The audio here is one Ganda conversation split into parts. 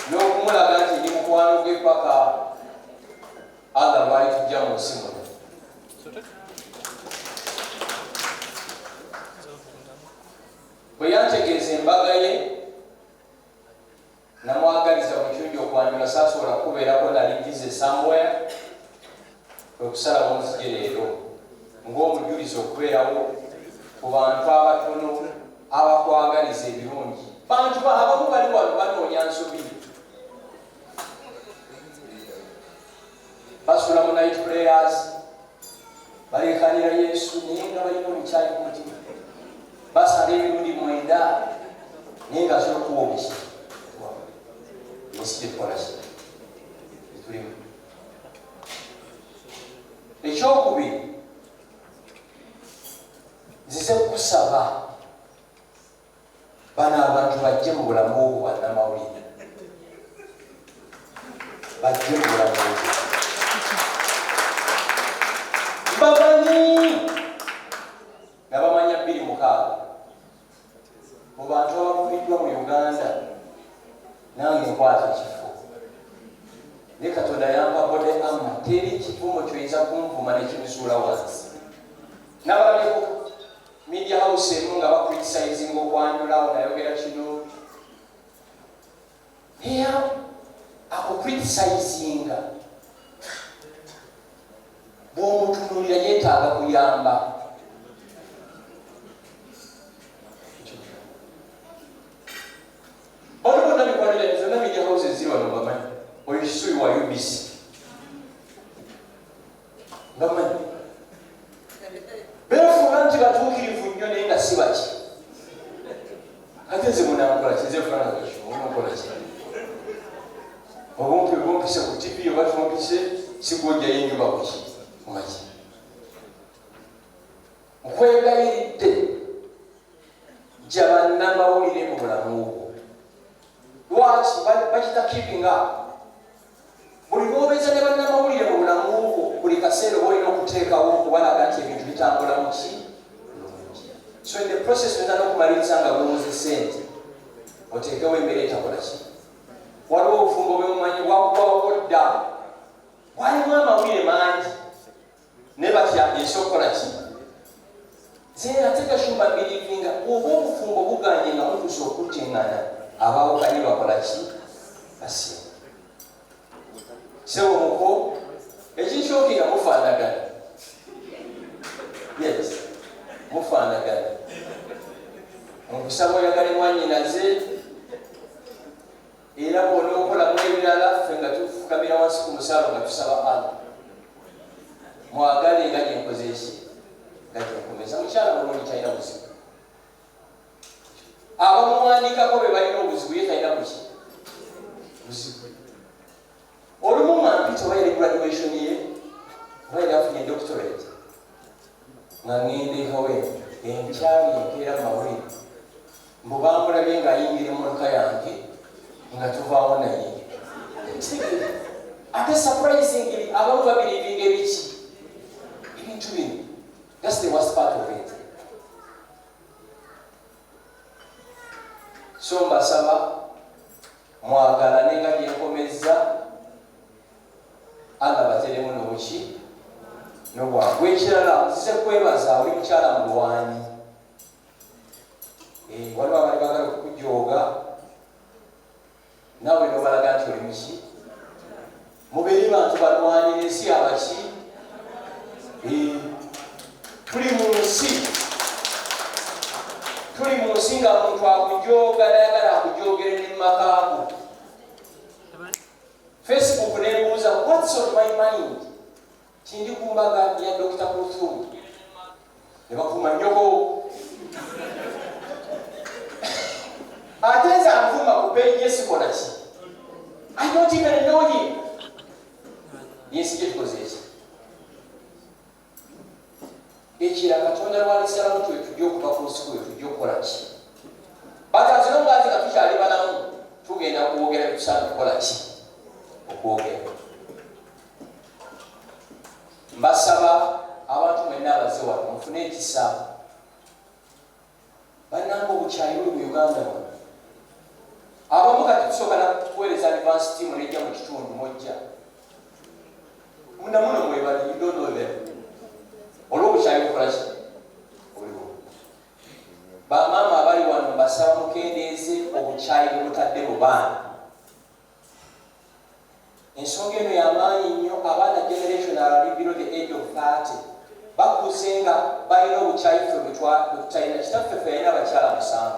N'okumulaga nti ndi mukwano gwe paka Allah lwali tujja mu nsi muno. Bwe yantegeeza embaga ye, namwagaliza bukirungi okwanjula. Saasobola kubeerako, nali busy somewhere, kwe kusalawo nzije leero ng'omujulizi okubeerawo ku bantu abatono abakwagaliza ebirungi. Bantu abamu bali wano banoonya nsobi, basula mu night prayers, balekanira Yesu, naye nga balina obukyayi ku mutima. Basala emirundi 9, naye nga asobola okuwa obuki. Ensi gyetukola ki etulimu. Ekyokubiri, nzize kusaba bano abantu bajje mu bulamu obwo, bannamawulire bajje mu bulamu obwo. Mbamanyi nga bamanya 2006 mu bantu abavumiddwa mu Uganda, nange nkwata ekifo, naye Katonda yampa body armor. Teri kivumo kyoyinza kunvuma nekinzuula wansi. Nabalabyeko media house emu nga bacriticising okwanjulawo, nayogera kino, naye akucriticizinga bw'omutunuulira yeetaaga kuyamba. Bano bonna mikwano gyange, zonna media houses ziri wano mbamanyi. Oyo Kisubi wa UBC mbamanyi. Beefuula nti batuukirivu nnyo, naye nga si baki. Ate nze munankola ki? Nze fulanaaomukola ki? Obumpi bumpise ku TV oba tumpise, sigwojjayo enjuba kuki mumaki. Nkwegayiridde, jja bannamawulire mu bulamu bwo. Lwaki bakita keeping up? Buli lwobeeza ne bannamawulire mu bulamu bwo, buli kaseera oba olina okuteekawo okubalaga nti ebintu bitambula muki bulungi. So in the process oyinza n'okumaliriza nga weewoze sente oteekewo embeera etakola ki. Waliwo obufumbo bwemumanyi bwaggwawo dda, walimu amawulire mangi, naye batya ensi okukola ki. Nze ate Gashumba mbelievinga, oba obufumbo buganye nga mutuuse okutteŋŋana, abaawukanye bakola ki? Basiima. Sebo muko, ekikyokira mufaanagana. Yes, mufaanagana. Nkusaba oyagale mwannyinaze, era bw'onookolamu ebirala, ffe nga tufukamira wansi ku musaalo nga tusaba Allah. Mwagale nga gyenkoze eki, nga gyenkomeza. Mukyala mulungi, talina buzibu. Abamuwandikako be balina obuzibu, ye talina buki buzibu. Olumu nga mpita, oba yali graduation ye, oba yali afunye doctorate, nga ŋŋenda ekawe enkyali enkeera mu mawulire mbu bamulabye ng'ayingira emmotoka yange nga tuvaawo naye. Ate surprisingly abamu babelievinga ebiki, ebintu bino. That's the worst part of it. So mbasaba mwagalane nga gyenkomezza. Allah bateremu nobuki nobwangu. Ekirala, nzize kwebaza, oli mukyala mulwanyi. Waliwo abali bagala okukujooga, naawe nobalaga nti oli muki. Mubeere bantu balwanyira ensi yabaki. Tuli mu nsi, tuli mu nsi nga muntu akujooga nayagala akujoogere ne mumakaago. Facebook nembuuza, "What's on my mind?" Kindi ku mbaga ya Dr Kulthum ne bavuma nnyoko, ate nze anvuma ku page ye sikola ki? I don't even know him. Yensi gye tukoze eki. Ekira Katonda lwalisalawo twe tujja okuva ku nsi kwe tujja okukola ki, but as long as nga tukyali balamu, tugenda kwogera byetusaana okukola ki, okwogera. Mbasaba abantu mwenna abaze wano mufune ekisa. Bannanga, obukyayi buli mu Uganda muno. Abamu kati tusooka nakuweereza. Bwoweereza advance team nejja mu kitundu mojja muna muno mwebali, you don't know them, olw'obukyayi bukola ki obuliwo. Bamaama abali wano, mbasaba mukendeeze obukyayi bwe mutadde mu baana. Ensonga eno yamaanyi nnyo. Abaana generation abali below the age of 30 bakuze nga balina obukyayi ffe bwe tutalina. Kitaffe ffe yalina abakyala 7.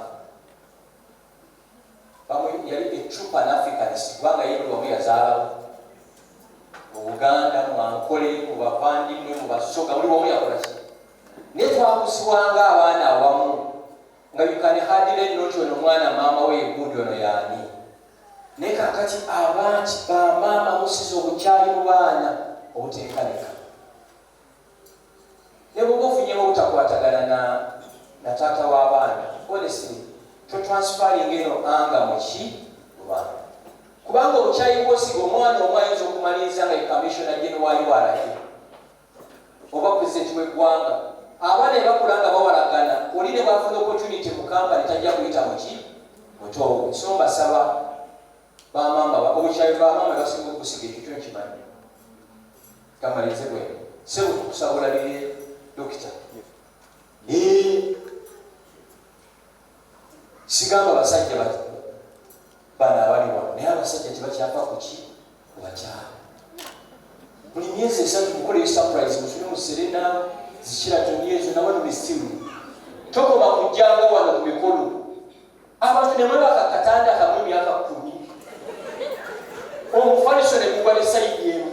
Yali a true Pan-Africanist, kubanga ye buli wamu yazaalawo, mu Buganda, mu Ankole, mu bavandimwe, mu Basoga, buli wamu yakola ki. Naye twakuzibwanga abaana awamu nga you can hardly know nti ono mwana maama we yegundi, ono yaani. Naye kakati abangi bamaama musiza obukyayi mu baana obutenkanika. Ne bwoba ofunyemu obutakwatagana na taata w'abaana, honestly, totransferring eno anga muki mu baana, kubanga obukyayi bwosiga omwana omu ayinza okumaliriza nga ye commissioner general wa URA oba president w'eggwanga. Abaana ne bakula nga bawalagana, oli ne bwafuna opportunity mu kampani tajja kuyita muki mutoowe. So mbasaba bamaama, obukyayi bwamaama basinga okusiga, ekyo kyo nkimanyi. Kamalirize bwe sebo, tukusaba olabirire dokita. Sigamba basajja bano abali wano, naye abasajja tebakyafa kuki ku bakyala. Buli myezi 3 mukoleyo surprise, musule mu Serena, zi Sheraton ezo, nawano misiru. Tokoma kujjanga wano ku mikolo, abantu ne mwebaka katanda kamu emyaka 10, omufaliso ne gugwa ne side emu.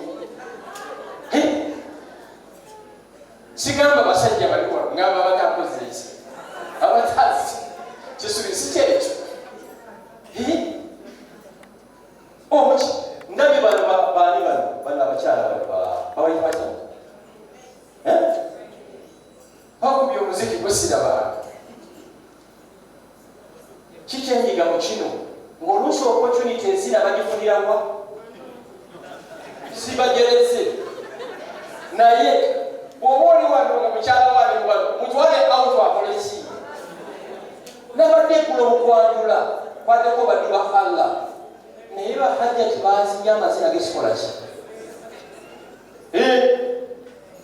Sigamba basajja bali wano, ngamba abatakoze eki, abatazi kisubi si kyekyo. Omuki ndabye bano baani bano, bano abakyala bano babayita batya? Bakubye omuziki gwesirabanga. Kikyenyiga mu kino ng'oluusi opportunity ezira bagifunirawa, sibagereze. Naye bw'oba oli wano nga mukyala wali wano, mutwale out akole ki. Nabadde eggulo mukwanjula kwaddeko baddu ba Allah, naye bahajjati bazinye amazina gesikola ki.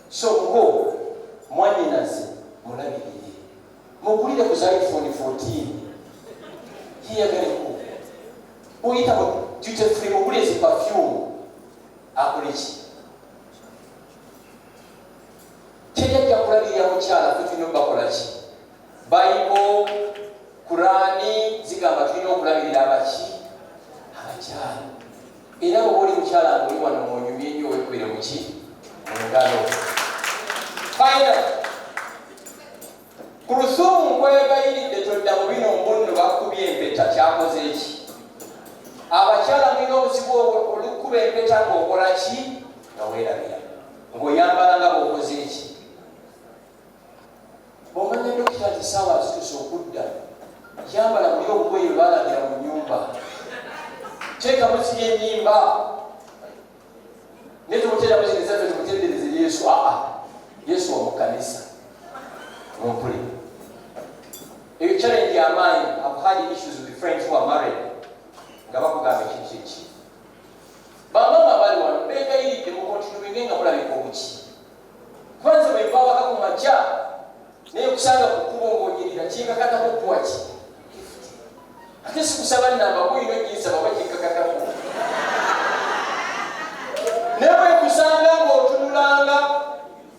So ngo mwanyinaze mulabirire, mugulire ku za iPhone 14, hiyagaleko uyita mu duty free, mugulire zi perfume, akole ki. Teri kulabirira mukyala, fe tulina obakola ki. Bayibo, Kurani zigamba tulina okulabirira abaki, abakyala. Era bwoba oli mukyala nga oli wano munyumye nnyo, wekubire muki mu ngalo. Final, ku lusumu nkwegayiridde todda mu bino mbunno bakubye empeta. Kyakoze eki? Abakyala mulina obuzibu obwo, olukuba empeta ng'okola ki, nga weerabira ng'oyambala nga bw'okoze eki. Bw'omanya dokita nti saawa zituuse okudda, yambala buli obugoye bwe balagira mu nyumba, teekamu ziri ennyimba, naye tumuteeramu zino ezaffe, tumutendereze Yesu. Aa, Yesu wa mu kanisa mumpuli. Eyo challenge y'amaanyi. I've had issues with friends who are married nga bakugamba ekintu kyeki. Bamama bali wano, beegayiridde mucontinuinge nga mulabika obuki, kuba nze bwe nva waka ku makya naye kusanga ku kkubo ng'onyirira, kinkakatako okuwa ki gift. Ate sikusaba namba, kuyina oginsaba oba kinkakatako. Naye bwe kusanga ng'otunulanga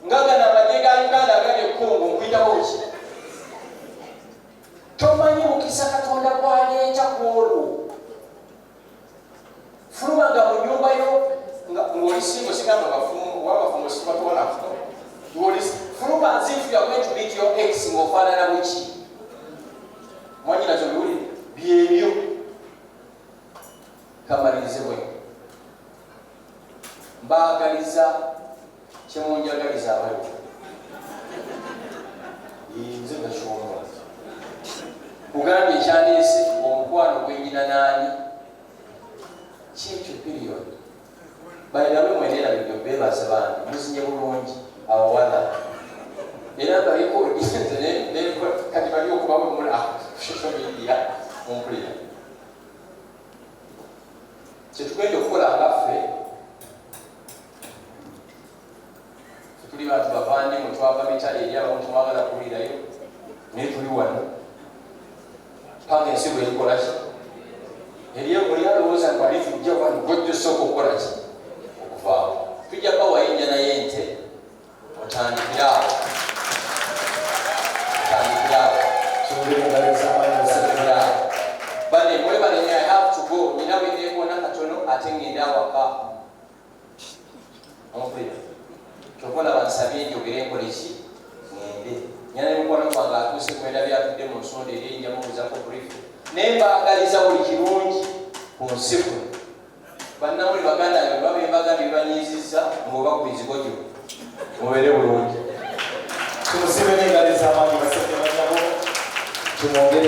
nga gano amagye ga Uganda agali e Congo, nkuyitako buki. Tomanyi mukisa Katonda gwaleeta ku olwo. Fuluma nga mu nyumba yo ng'oli single, sigamba bafumbo, oba bafumbo sibatwalako. Ng'oli fuluma as if you are going to meet your ex, ng'ofaanana buki. Mwanyina tobiwulire byebyo. Kamalirize bwe mbaagaliza kyemunjagaliza abaliwo. Nze Gashumba kugambye ekyandeese omukwano gwenyina naani kyekyo, period. Balinawe mwenerabidde bebaza bambi, muzinye bulungi abawala, era mbaliko nze kati bali okuba bwemula social media mumpulira. Kyetugenda okukola nga ffe tuli bantu bavandimwe, twava mitale eri, abamu temwagala kuwulirayo, naye tuli wano panga ensi bwerikolaki. Eri oli alowooza ngu alitujja wano, gojja osooka okukola ki okuvaawo. Tujja bawayo enjana y'ente, otandikire awo, otandikire awo. Tumugire engalo ez'amaanyi basajja. Otandikire awo. Bane mwebale nnyo. I have to go, nina bwe neekona katono ate ngende awaka. Ompulira? Kyova olaba nsabye njogere nkole ki, ngende. Nyina ne mukwano gwange atuuse kwenda byatudde mu nsonda eri, njamubuuzako brief, naye mbaagaliza buli kirungi ku nsi kuno. Bannamuli baganda bange babembaga bibanyiizizza ng'oba ku mizigo gyo, mubeere bulungi. Tumusiime n'engalo ez'amaanyi basajja banyabo, tumwongere.